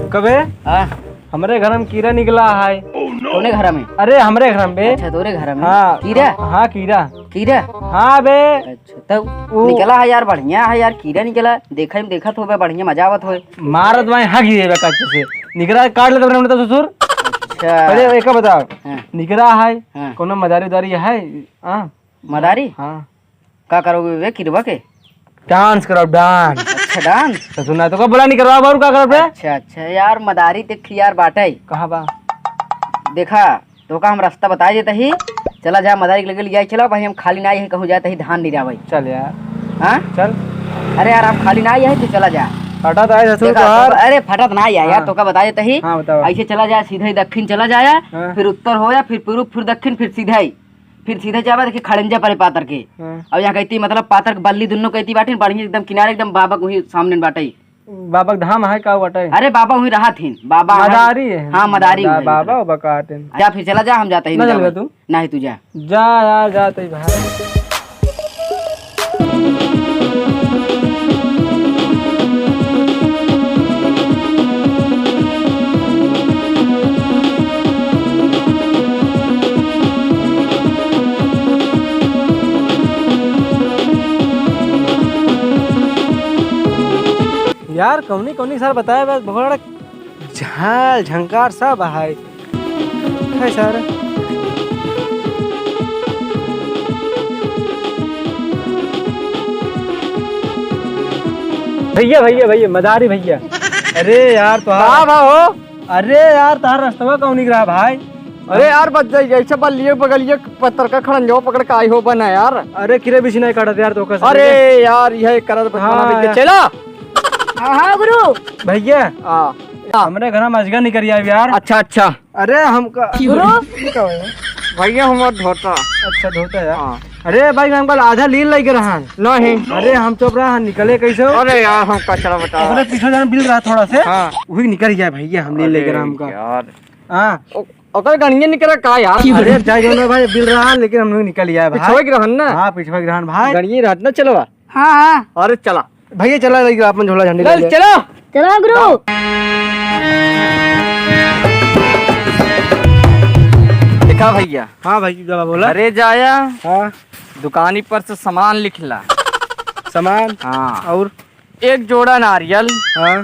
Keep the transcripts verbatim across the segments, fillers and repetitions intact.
कबे? हाँ। हमरे घर में कीड़ा निकला है। कौने घर में? अरे, हमरे घर में बे। अच्छा, तोरे घर में? हाँ। कीड़ा? हाँ, कीड़ा। कीड़ा? हाँ बे। अच्छा, तब वो निकला है यार, बढ़िया है यार, कीड़ा निकला। देखे में देखत होबे, बढ़िया मजा आवत होए। मारत भाई हग ही देबे कच्चे से। निकला काट लेते हमने तो ससुर। अच्छा। पहले एक बताओ। हाँ। निकला है, हाँ। कोनो मदारी उदारी है? हाँ। मदारी? हाँ। का करोगे वे किरवा के? डांस कराओ, डांस। अच्छा, डांस? तो सुना तो का बोला नहीं करवा बारू का करब रे? अच्छा, अच्छा, यार मदारी देख यार बाटे। कहाँ बा? देखा, तो का हम रास्ता बताइ देत ही, चला जा मदारी के लगे लिया चला भाई, हम खाली ना ही कहूँ जात ही धान निरावै। चल यार। हाँ? चल। अरे यार, हम खाली ना ही है, तू चला जा। फटत आए ससुर देखा, तोहार। अरे फटत ना ही है यार, हाँ। तो का बताइ देत ही। हाँ, बताओ। ऐसे चला जा, सीधे ही दक्षिण चला जाया, हाँ। फिर उत्तर होया, फिर पूर्व, फिर दक्षिण, फिर सीधे ही। फिर सीधे जाबा, देखी खड़ंजा परे पातर के। हाँ। अब यहाँ कहती, मतलब, पातर के बल्ली दुन्नो कहती बाटे, बढ़िया एकदम किनारे, एकदम बाबा के वही सामने बाटे। बाबा के धाम है का बाटे? अरे, बाबा वही रहत हिन, बाबा है। मदारी है। हाँ, मदारी दा-, वही बाबा रहत। बाबा का आते हैं। जा, फिर चला जा, हम जाते ही ना नहीं चलबे जाबे। तू? नहीं, तू जा। जा यार, जाते ही भाई। यार, कौनी कौनी सर बताए बस, बहुत बड़ा झाल झंकार सब है। है सर। भैया, भैया, भैया, मदारी भैया। अरे यार, तोहार का भा हो? अरे यार, तोहार रस्तवा कौन निकला भाई? अरे यार, बच जाई, ऐसे बल्लिए बगलिए पत्थर का खड़ंजो पकड़ के आई हो बना यार। अरे किरे बिछी नहीं काटत यार, तो कस अरे यार, यह करत बचपना हाँ बीते यार। चला। हाँ, हाँ, गुरु। भैया। हाँ। हमरे घर में अजगर निकल आया यार। अच्छा, अच्छा। अरे हमका गुरु। ये का है? भैया हमार धोता। अच्छा, धोता है। हाँ। अरे भाई, हमका आधा लील लेके रहा। नहीं। अरे हम चुप रहा, निकले कैसे हो? अरे यार, हम कचरा बता। अरे पीछे जाना बिल रहा थोड़ा से। हाँ। वही निकल गया भैया, हम लील लेके रहा हमका। यार। हाँ। ओ-, ओकर गणिये निकला का यार? अरे, चाहे जौन भाई बिल रहा, लेकिन हम लोग निकल गया है भाई। पिछवा के रहन ना? हाँ, पिछवा के रहन भाई। गणिये रहत ना, चलो बा। हाँ, हाँ। अरे, चला। भैया, चला, लेके अपन झोला झंडी चल, ले। चलो। चलो, गुरु। देखा भैया। हाँ भाई, बाबा बोला। अरे जाया। हाँ। दुकानी पर से सामान लिखला। सामान? हाँ। और? एक जोड़ा नारियल। हाँ।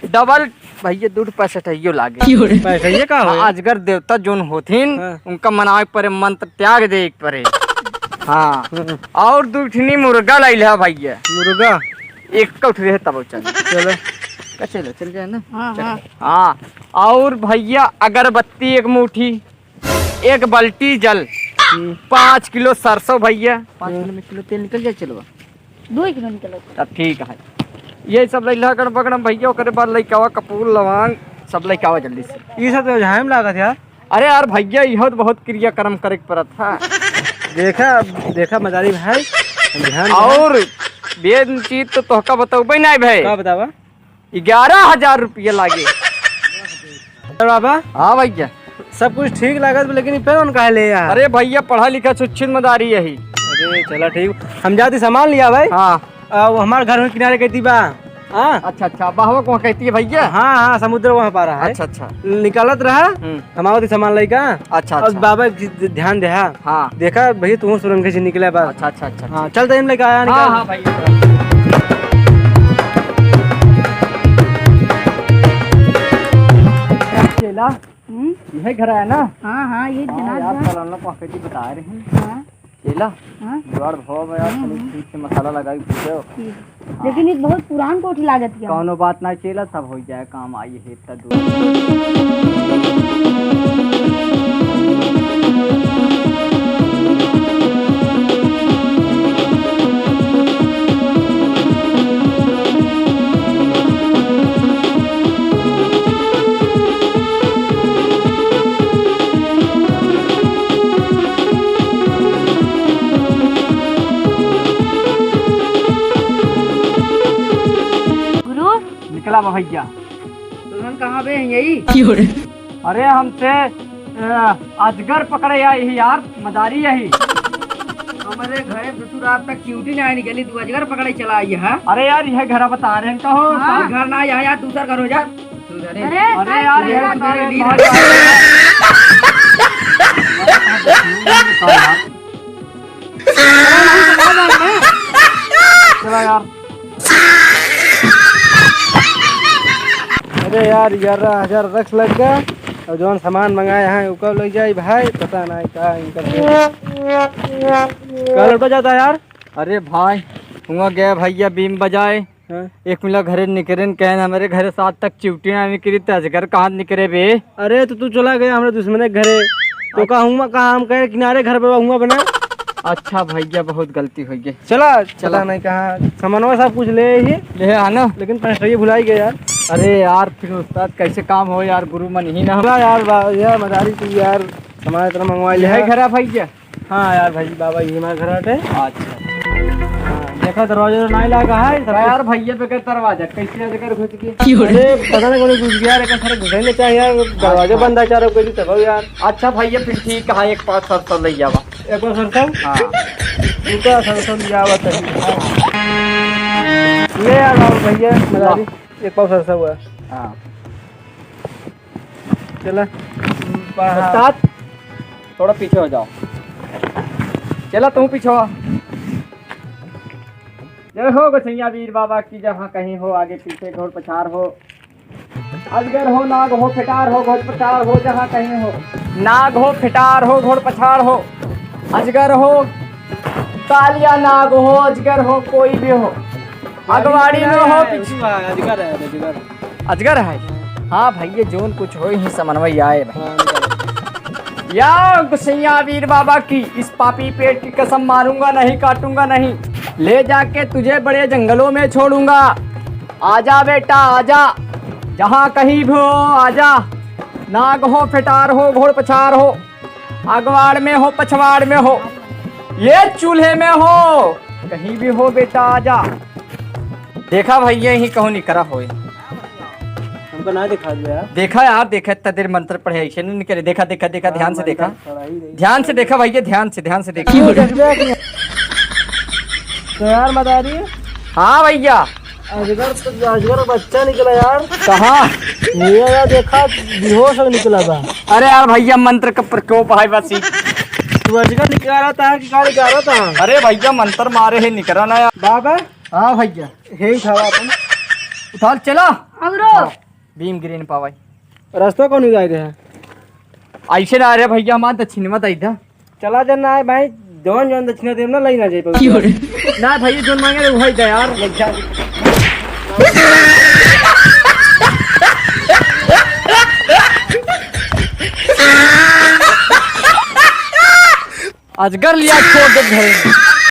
डबल भैया, दू ठो पैंसठियो लागे। पैंसठिये का होए? हाँ, अजगर देवता जोन होथिन, हाँ। उनका मनावे के परे, मंत्र त्याग दे के परे। हाँ। हम्म। और दू ठिनी मुर्गा लाइल है भैया। मुर्गा? एक उठ रहे तब चल। चलो। का चलो, चल जाए ना? हाँ, चल। हाँ। हाँ, और भैया अगरबत्ती एक मुट्ठी। एक बाल्टी जल, हम्म। पाँच किलो सरसों भैया। पाँच हम्म। किलो में किलो तेल निकल जाए, चलवा। दो किलो निकल जाए। तब ठीक है। ये सब लैला गड़बड़म भैया, ओकरे बाद लइकावा कपूर लवांग सब लइकावा जल्दी से। ये सब तो झाइम लागत यार। अरे यार भैया, इहो तो बहुत क्रियाक्रम करे के पड़त है। देखा, देखा मदारी भाई, ध्यान दे। और बेन चीज तो तोहका बतौबे नहीं भाई। का बतावा? ग्यारह हजार रुपया लागे। अरे बाबा। हाँ भैया। सब कुछ ठीक लागत बा, लेकिन ई पेन काहे ले आया? अरे भैया, पढ़ा लिखा सुच्छित मदारी यही। अरे चला ठीक, हम जाती सामान लिया भाई। हाँ। आ, वो हमारे घर में किनारे कहती बा। हाँ। अच्छा, अच्छा, बहवा को कहती है भैया? हाँ, हाँ, समुद्र वहाँ पारा है। अच्छा, अच्छा। निकालत रहा, हम्म। हम आवत ही सामान लइका। अच्छा, और अच्छा। बाबा जी ध्यान दे, हाँ। हाँ। देखा भैया, तू सुरंग से निकले बस। अच्छा, अच्छा, अच्छा, हाँ, अच्छा। चल, तो हम लेके आया, हाँ, निकाल। हाँ, भाई। चेला, हम्म? यही घर है ना? हाँ, हाँ, ये हाँ, जना यार, घर। कल हम लोग वहाँ पे बता रहे हैं। हाँ। चेला, हाँ? जुगाड़ भाव में यार, हम्म, तनी हम्म। ठीक से मसाला लगा के भूजो। ठीक। लेकिन ये बहुत पुरान कोठी लागत है। कौनो बात ना चेला, सब हो जाए काम, आई है इतना दूर। गुरु? निकला बा भैया। तुमन कहाँ बे हैं यही? क्यों रे? अरे हमसे, अ, अजगर पकड़े आई ही यार, मदारी यही। हमारे घरे से तू रात तक चिउटी ना निकली, तू अजगर पकड़े चला आई है। अरे यार, यह घर बता रहे हैं, कहो। हाँ, घर ना, यहाँ यार, दूसर घर हो जा। अरे, अरे यार, ये तो मेरे लिए चला यार। अरे यार, ग्यारह हजार रख लग गया। और जौन सामान मंगाए हैं, ओकर लग जाई भाई, पता नहीं का इनकर। का लौटा जाता यार? अरे भाई, हुआ गया भैया बीम बजाए। हाँ। एक मिला घरे निकरेन कहन, हमरे घरे सात तक चिउटी ना निकरी, त अजगर कहाँ निकरे बे? अरे तो तू चला गया हमरे दुश्मने के घरे, तो का हुआ, कहाँ हम कहे किनारे घर पे हुआ बना। अच्छा भैया, बहुत गलती हो गई। चला, चला। पता नहीं कहाँ, सामानवा सब कुछ ले ही। ले है ना? लेकिन पैसा ये भुलाई गए यार। अरे यार, फिर उस्ताद कैसे काम हो यार, गुरु मन ही ना। चला यार, बा-, यार मदारी तू यार, सामान इतना मंगवा लिया। यही घर है भैया? हाँ यार भाई, बाबा, ये हमारा घर हटे। अच्छा। हाँ, देखा दरवाजा तो नहीं लगा है, सब अरे यार भैया, बगैर दरवाजा कैसे अजगर घुस गए? अरे पता नहीं कौन घुस गया, लेकिन सारे घुसे नहीं चाहिए यार, दरवाजा अच्छा। बंद है चारों को, तब यार। अच्छा भैया, फिर ठीक है, एक पाव सरसों ले जावा। एक पाव सरसों? हाँ। इनका सरसों ले जावा तभी। ले यार, आओ भैया, मदारी, एक पाव सरसों हुआ। हाँ। चला। उस्ताद, थोड़ा पीछे हो जाओ। चला, तू पीछे हो। जय हो गोसैया वीर बाबा की, जहाँ कहीं हो, आगे पीछे घोड़ पछाड़ हो। अजगर हो, नाग हो, फेटार हो, घोड़ पछाड़ हो, जहाँ कहीं हो। नाग हो, फेटार हो, घोड़ पछाड़ हो, अजगर हो, कालिया नाग हो, अजगर हो, कोई भी हो, अगवाड़ी में हो, पीछे अजगर है, अजगर। अजगर है? हाँ भैया, जौन कुछ होई ही समन्वय आए भाई। हाँ, निकल। या गोसैया वीर बाबा की, इस पापी पेट की कसम, मारूंगा नहीं, काटूंगा नहीं, ले जाके तुझे बड़े जंगलों में छोड़ूंगा। आजा बेटा, आजा, जहाँ कहीं भी हो, आजा। नाग हो, फेटार हो, घोड़ पछाड़ हो, अगवाड़ में हो, पछवाड़ में हो, ये चूल्हे में हो, कहीं भी हो बेटा, आजा। देखा भैया, यही कहूँ निकरा होए। हमको ना दिखा दिया। देखा यार, देखा, इतना देर मंत्र पढ़े, ऐसे नहीं निकरे। देखा, देखा, देखा, हाँ, ध्यान से देखा। मंत्र पढ़ा ही नहीं। ध्यान से देखा भैया, ध्यान से, ध्यान से देखा। तो यार मदारी। हाँ भैया। अजगर तो, अजगर बच्चा निकला यार। कहाँ? ये यार देखा, बेहोश हो निकला था। अरे यार भैया, मंत्र का प्रकोप है बस ही। तू अजगर निकाला था कि का निकाला था? अरे भैया, मंत्र मारे है, निकरा ना यार। बाबा। हाँ भैया। हे उठावा अपन। उठा चला। हमरो। हाँ, भीम गिरे न पावाई। रास्ता कौन जाए रहे? ऐसे ना रे भैया, हमार दक्षिणवा दई दा। चला जा ना भाई, जौन जौन दक्षिणा देम ना, लई ना जाए पावे। ना भैया, जौन मांगे रे, वही दे यार। ले जा। अजगर लिया छोड़ दे घरे।